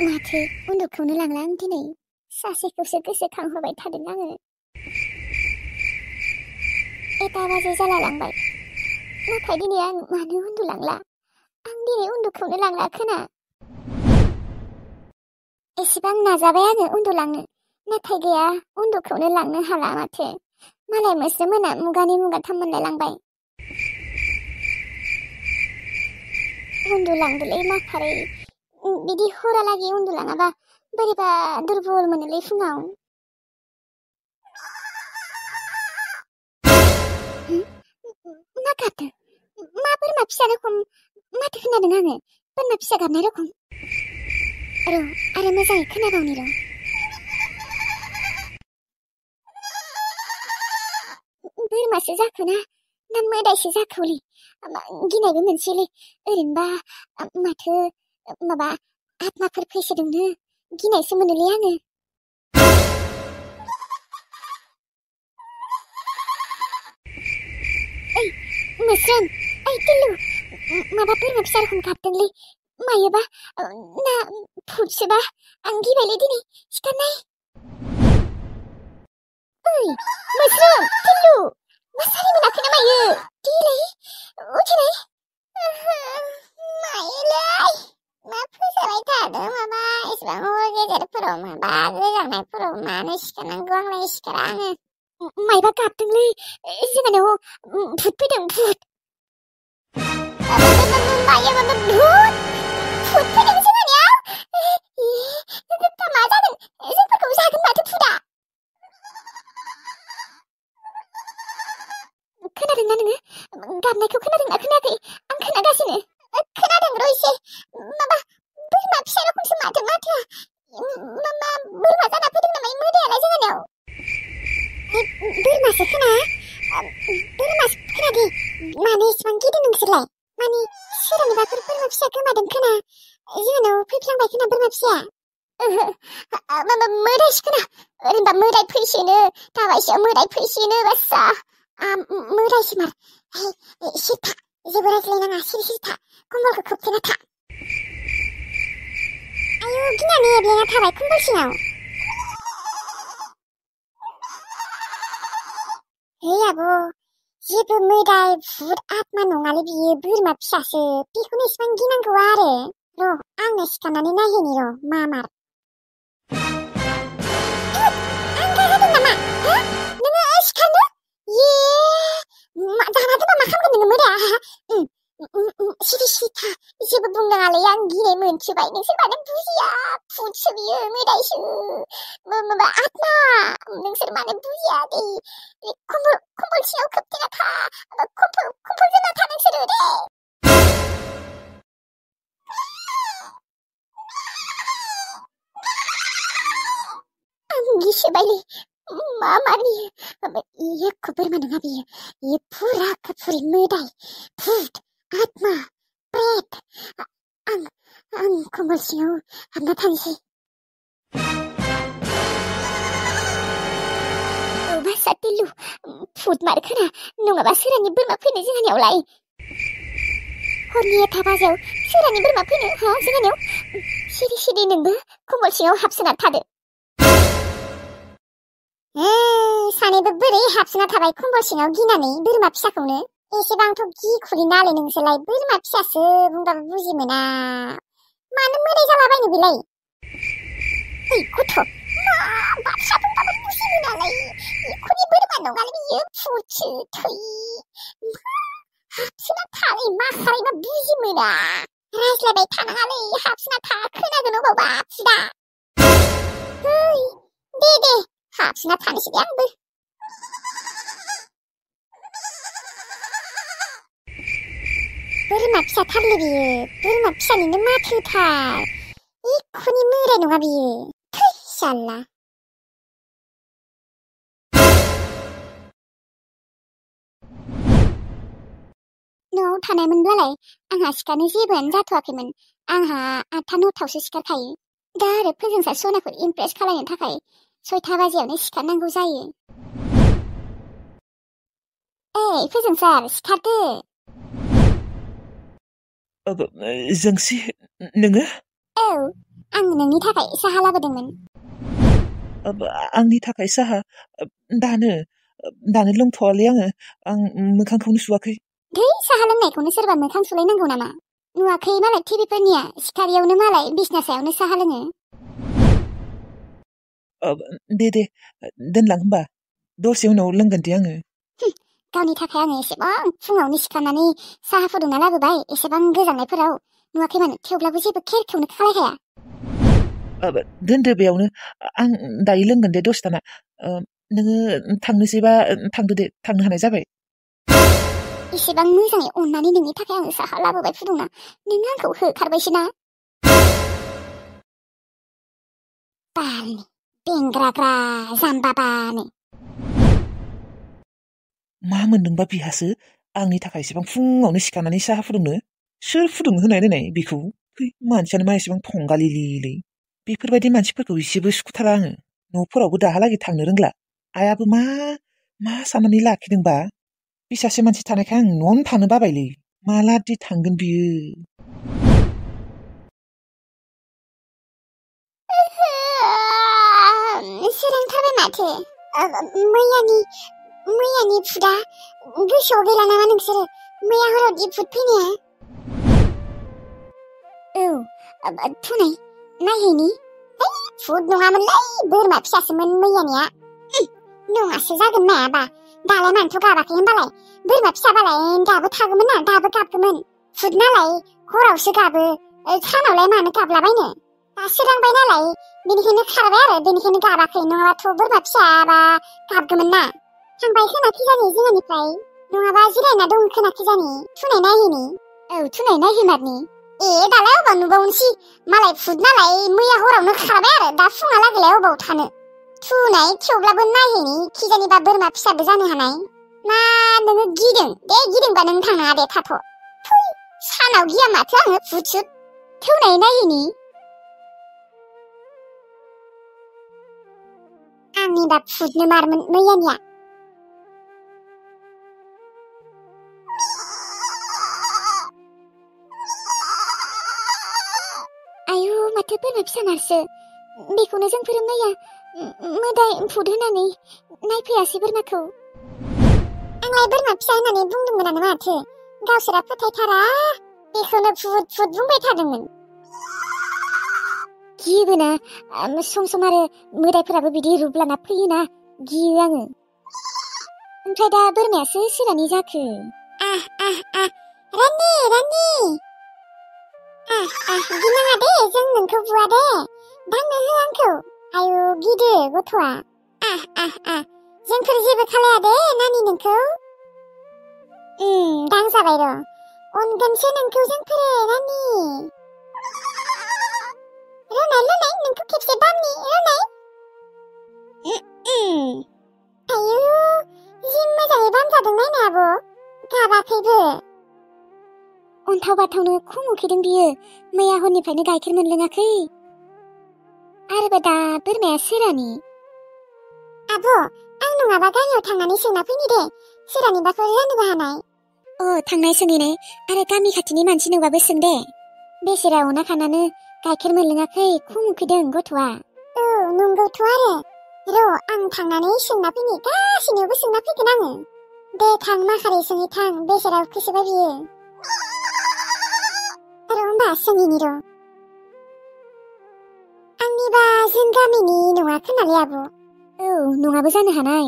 माथो उन्दुखौनो लांला आं दिनै सासेखौसो गोसोखांहोबाय थादों आङो। 1 बाजि जालायलांबाय नाथाय दिनै आं मानो उन्दुलांला आं दिनै उन्दुखौनो लांला खोना। एसेबां नाजाबाय आङो उन्दुलांनो नाथाय गैया उन्दुखौनो लांनो हाला माथो। मालाय मोस्रोमोना मुगानै मुगाथाम मोनलायलांबाय। उन्दुलांदोलै माखारै बिदि हरालागै उन्दुलाङाबा बोरैबा दुरबल मोनोलै फुङाव। मा गाबदों? मा बोरमा फिसा रखम माथो खोनादों आङो? बोरमा फिसा गाबनाय रखम। र' आरो मोजाङै खोनाबावनि र'। बोरमासो जाखोना ना मोदायसो जाखौलै? गिनायबो मोनसैलै। ओरैनोबा माथो माबा आत्माफोर फैसोदोंनो गिनायसो मोनोलै आङो। ओइ मोस्रोम, ओइ टिल्लु, माबा बोरमा फिसा रखम गाबदोंलै मायोबा ना भुतसोबा? आं गिबायलै दिनै सिखारनाय। ओइ मोस्रोम, टिल्लु, मा सारि मोनाखै ना मायो? दिलै उथिनाय। मायोलै मा फोजाबाय थादों माबा एसेबां हर गेजेरफोराव माबा गोजांनायफोराव मानो सिखारनांगौ आंलाय सिखारा आङो। मायबा गाबदोंलै जोंहानाव भुत फैदों भुत। माया माबा भुत फैदों जोंहानियाव। मा जादों जोंफोरखौ जागोन माथो भुतआ। खोनादोंना नोङो? गाबनायखौ खोनादोंना खोनायाखै? आं खोनागासिनो। खोनादों र' एसे माबा बोरमा फिसा रखमसो माथो माथोआ। मा बोरमा जाना फैदों नामा मोदायालाय जोंहानियाव? बोरमासो खोना बोरमासो खोनादे। मानो इसेबां गिदों नोंसोरलाय? माने सोरानिबाफोर बोरमा फिसा गोमादों खोना जोंहानाव फैफ्लांबाय खोना बोरमा फिसाया। माबा मोदायसो खोना। ओरैनोबा मोदाय फैसोनो दाबायसेयाव मोदाय फैसोनो बासा मोदायसोमार। सिरि था जेबो रायज्लायनाङा सिरि सिरि था कम्बलखौ खोबथेना था। आयु गिनानै एब्लेना थाबाय कम्बल सिङाव। हे आब' जेबो मोदाय भुत आत्मा नङालै बियो बोरमा फिसासो। बेखौनो इसेबां गिनांगौ आरो। र' आंनो सिखारनानै नायहैनि र' मा मार। आंगा जादों नामा? नोङो सिखारनो? ये दाना दोनबा मा खालामगोन नोङो मोदाया? सिरि सिरि था जेबो बुंनाङालै आं गिनाय मोनसोबाय। नोंसोर मानो बुजिया? भुतसो बियो मोदायसो माबा आत्मा। नोंसोर मानो बुजिया दे? कम्बल सिङाव खोबथेना था कम्बल जोमना था नोंसोरो दे। आं गिसोबायलै मा मानि एख' बोरमा नङा बियो। ये फुरा फुरि मोदाय भुत आत्मा प्रेत। आं कम्बल सिङाव हाबना थानोसै। बासा टिल्लु भुत मारखोना नङाबा सोरानि बोरमा फैनो जोंहानियावलाय। हरनि 1 बाजियाव सोरानि बोरमा फैनो हा जोंहानियाव? सिरि सिरि नोंबो कम्बल सिङाव हाबसोना थादो। सानैबो बोरै हाबसोना थाबाय कम्बल सिङाव गिनानै बोरमा फिसाखौनो। एसेबांथ' गिखुलि नालाय नोंसोरलाय बोरमा फिसासो बुंबाबो बुजि मोना। मानो मोदाय जालाबायनो बेलाय? ओइ गथ' मा बाथ्रा बुंबाबो बुजि मोनालाय। एख'नि बोरमा नङालै बियो भुतसो थै। हाबसोना थालै माखारैबा बुजि मोना। रायज्लायबाय थानाङालै हाबसोना था खोनागोन अबावबा भुतआ। दे हाबसोना थानोसै दे आंबो। बोरमा फिसाथारलै बियो बोरमा फिसानिनो माथोथार। एख'नि मोदाय नङा बियो। थै जाल्ला। न'आव थानायमोनब्लालाय आंहा सिखारनो जेबोआनो जाथ'वाखैमोन। आंहा 8था 9थायावसो सिखारखायो। दा आरो फोजोंसार सनाखौ इमप्रेस खालामनो थाखाय 6 बाजियावनो सिखारनांगौ जायो। ओइ फोजोंसार सिखारदो। जोंसि नोङो? औ आं नोंनि थाखाय साहा लाबोदोंमोन। आंनि थाखाय साहा? दानो लोंथ'वालै आङो। आं मोखांखौनो सुवाखै। धै साहा लोंनायखौनो सोरबा मोखां सुलायनांगौ नामा? नुवाखै मालाय टिभिफोरनिया सिखारियावनो मालाय बिसना सायावनो साहा लोङो। दे दोनलां होमबा। दसे उनाव लोंगोन दे आङो। गावनि थाखाय आङो एसेबां फुङावनो सिखारनानै साहा फुदुंना लाबोबाय एसेबां गोजांनायफोराव। नुवाखै मानो थेवब्लाबो जेबो खेरखेवनो खालायखाया। दोनदो बेयावनो। आं दायो लोंगोन दे दसे थाना। नोङो थांनोसैबा थांदो दे, थांनो हानाय जाबाय। एसेबां मोजाङै अननानै नोंनि थाखाय आङो साहा लाबोबाय फुदुंना, नों आंखौ होखारबायसो ना? बालनि बेंग्राग्रा जाम्बाबानो। मा मोनदोंबा बिहासो आंनि थाखाय एसेबां फुङावनो सिखारनानै साहा फुदुंनो? सोर फुदुंनो होनाय देनाय बेखौ? मानसियानो मा एसेबां थंगालिलिलै। बेफोरबायदि मानसिफोरखौ एसेबो सुखुथारा आङो। न'फोरावबो दाहालागै थांनो रोंला। आइयाबो मा साननानै लाखिदोंबा? बिसासे मानसि थानायखाय आं न'आवनो थानो बाबायलै। मालादि थांगोन बियो? सोरांथारबाय माथो। मैयानि फुदा गोसोआव गैला नामा नोंसोरो? मैया हराव फुद फैनाया? औ थुनाय नायहैनि। फुद नङामोनलै, बोरमा फिसासोमोन मैयानिया। नङासो जागोन मायाबा। दालाय मानोथ' गाबाखै होनबालाय? बोरमा फिसाबालाय दाबो थागौमोन ना, दाबो गाबगौमोन। फुद नालाय हरावसो गाबो, सानावलाय मानो गाबलाबायनो? दा सोरांबाय नालाय बेनिखायनो खारबाय आरो, बेनिखायनो गाबाखै। नङाबाथ' बोरमा फिसाबा गाबगौमोन ना। थांबाय खोना खिजानि जोंहानिफ्राय, नङाबा जिरायना दं खोना खिजानि। थुनाय नायहैनि। औ थुनाय नायहैमारनि। दालाय अबाव नुबावनोसै, मालाय फुद नालाय मैया हरावनो खारबाय आरो, दा फुङालागैलाय अबाव थानो। थुनाय थेवब्लाबो नायहैनि, खिजानिबा बोरमा फिसाबो जानो हानाय। ना नोङो गिदों? दे गिदोंबा नों थांनाङा दे, थाथ'। सानाव गिया माथो आङो फुद सुद। थुनाय नायहैनि। आंनिबा फुदनो मारमोन मैयानिया। आयु माथो बोरमा फिसा नारसो। बेखौनो जोंफोरो मैया मोदाय फुद होनानै नायफैयासै बोरमाखौ। आंलाय बोरमा फिसा होननानै बुंदोंमोनानो माथो। गावसोरा फोथायथारा, बेखौनो फुद बुंबाय थादोंमोन। गियोबोना सम सम आरो मोदायफोराबो बिदि रुप लाना फैयोना, गियो आङो। ओमफ्राय दा बोरमायासो सोरानि जाखो? रानि गिनाङा दे, जों नोंखौ बुवा दे। दांनो हो आंखौ। आयु गिदो गथ'आ। जोंफोर जेबो खालाया दे नानि नोंखौ। दांजाबाय र'। अनगोनसो नोंखौ जोंफोरो रानि। रोनाय नोंखौ खेबसे बामनि रोनाय। आयु जि मोजाङै बामजादों नायनो आब', गाबाखैबो। अन्थाव बाथावनो खम उखैदों बियो, मैया हरनिफ्रायनो गाइखेर मोनलोङाखै। आरोबा दा बोरमाया सोरानि? आब' आं नङाबा गामियाव थांनानै सोंना फैनि दे, सोरानिबाफोर जानोबो हानाय। थांनाय सोंहैनाय, आरो गामि खाथिनि मानसि नुबाबो सों दे। बेसेरा अना खानानो गाइखेर मोनलोङाखै, खम उखैदों गथ'आ। औ नंगौथ' आरो। र' आं थांनानै सोंना फैनि, गासिनियावबो सोंना फैगोन आङो। दे थां माखारै सोङै थां, बेसेरा उखैसोबाय बियो। र' होमबा सोंहैनि र'। आंनिबा जों गामिनि नङा खोनालै आब'। औ नङाबो जानो हानाय।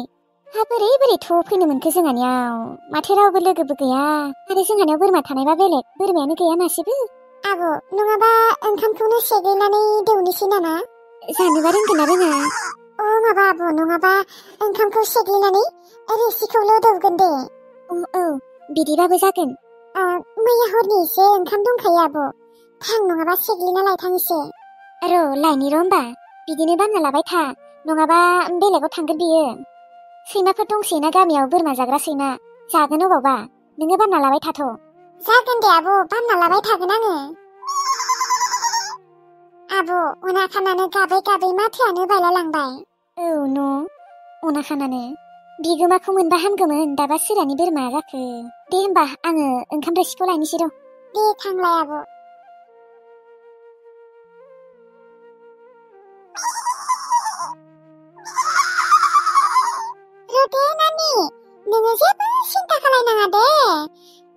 हा बोरै थ' फैनो मोनखो जोंहानियाव? माथो रावबो लोगोबो गैया, आरो जोंहानियाव बोरमा थानायबा बेलेग, बोरमायानो गैया मासेबो। आब' नङाबा ओंखामखौनो सेग्लिनानै दौनोसै नामा? जानोबा रोंगोन ना रोङा? माबा आब' नङाबा ओंखामखौ सेग्लिनानै रोसिखौल' दौगोन दे। औ बिदिबाबो जागोन। मैया हरनि एसे ओंखाम दंखायो आब', थां नङाबा सेग्लिना लायथां एसे। र' लायनि र' होमबा, बिदिनो बामना लाबाय था, नङाबा बेलेगाव थांगोन बियो। सैमाफोर दंसैना गामियाव, बोरमा जाग्रा सैमा, जागोन अबावबा, नोङो बामना लाबाय थाथ'। जागोन दे आब', बामना लाबाय थागोन आङो। आब' अना खानानो गाबै माथोआनो बायलायलांबाय। औ न' अना खानानो बिगोमाखौ मोनबा हामगौमोन, दाबा सोरानि बोरमा जाखो। दे होमबा आङो ओंखाम रोसिखौ लायनोसै र'। दे थांलाय आब'। नोङो जेबो सिन्था खालायनाङा दे।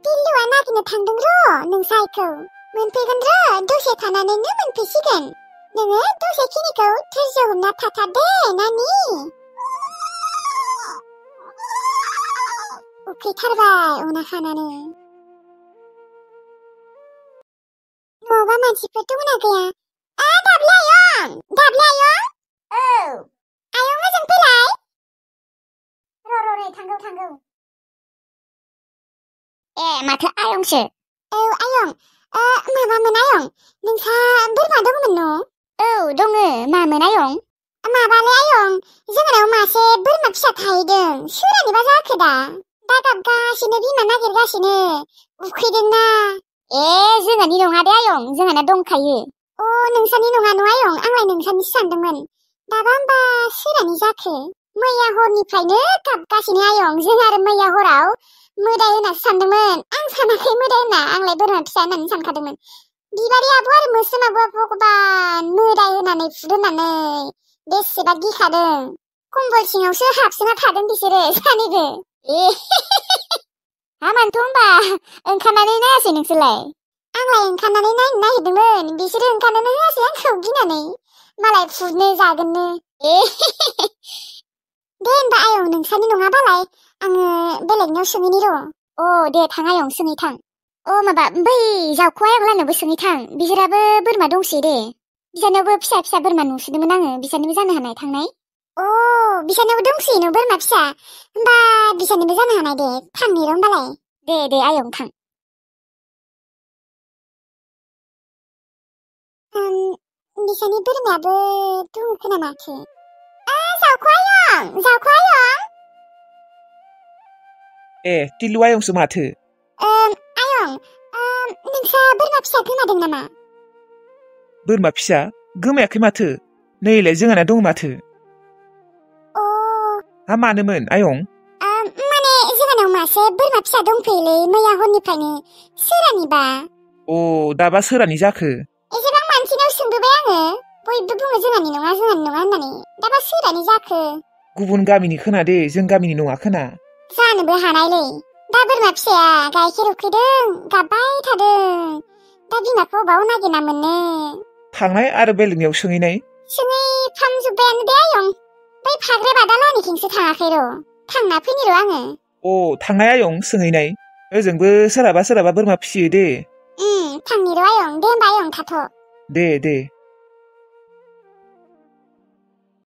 बिल्लुआ नागिरनो थांदों र' नोंसा आइखौ। मोनफैगोन र' दसे थानानैनो मोनफैसिगोन। नोङो दसेखिनिखौ धैर्य हमना थाथार दे नानि। उखैथारबाय अना खानानै। न'आवबा मानसिफोर दंना गैया? दाब्ले आयं! दाब्ले आयं! औ। आयं ओजों फैलाय। र' नै थांगौ। ए माथो आयंसो? औ आयं। माबामोन आयं, नोंसा बोरमा दंमोन न'? औ दङो, मामोन आयं? माबालै आयं, जोंहानाव मासे बोरमा फिसा थाहैदों। सोरानिबा जाखो दा गाबगासिनो बिमा नागिरगासिनो। उखैदोंना। ए जोंहानि नङा दे आयं, जोंहाना दंखायो। नोंसानि नङा न' आयं, आंलाय नोंसानिसो सानदोंमोन। दाबा होमबा सोरानि जाखो? मैया हरनिफ्रायनो गाबगासिनो आयं। जों आरो मैया हराव मोदाय होननासो सानदोंमोन। आं सानाखै मोदाय होनना, आंलाय बोरमा फिसा होननानै सानखादोंमोन। बिबारि आब' आरो मोस्रोम आब'आ भगबान मोदाय होनानै फुदो होननानै बेसेबा गिखादों। कम्बल सिङावसो हाबसोना थादों बिसोरो सानैबो। ए हामानोथ' होमबा ओंखारनानै नायासै नोंसोरलाय? आंलाय ओंखारनानै नायनो नागिरदोंमोन, बिसोरो ओंखारनोनो होआसै आंखौ गिनानै। मालाय फुदनो जागोननो। ए दे होनबा आयं, नोंसानि नङाबालाय आङो बेलेगनियाव सोंहैनि र'। दे थां आयं, सोंहै थां। माबा बै जावख' आयंलाहानावबो सोंहै थां, बिसोराबो बोरमा दंसै दे। बिसानावबो फिसा फिसा बोरमा नुसोदोंमोन आङो, बिसानोबो जानो हानाय थांनाय। बिसानावबो दंसै न' बोरमा फिसा? होमबा बिसानोबो जानो हानाय दे, थांनि र' होमबालाय। दे आयं थां। बिसानि बोरमायाबो दङ खोना माथो। जावख' आयं! ए टिल्लु आयंसो माथो? आयं, नोंसा बोरमा फिसा गोमादों नामा? बोरमा फिसा? गोमायाखै माथो, नैलाय जोंहाना दं माथो। मानोमोन आयं? माने जोंहानाव मासे बोरमा फिसा दंफैयोलै मैया हरनिफ्रायनो, सोरानिबा। दाबा सोरानि जाखो? एसेबां मानसिनाव सोंबोबाय आङो, बयबो बुङो जोंहानि नङा होननानै। दाबा सोरानि जाखो? गुबुन गामिनि खोना दे, जों गामिनि नङा खोना। जानोबो हानायलै। दा बोरमा फिसाया गाइखेर उखैदों, गाबबाय थादों। दा बिमाखौ अबाव नागिरना मोननो। थांनाय आरो बेलेगनियाव सोंहैनाय। सोंहैफ्रामजोब्बायानो दे आयं। बै फाग्रे बादालानिथिंसो थाङाखै र', थांना फैनि र' आङो। थांनाय आयं सोंहैनाय, ओजोंबो सोरहाबा बोरमा फिसियो दे। थांनि र' आयं, दे होमबा आयं थाथ'। दे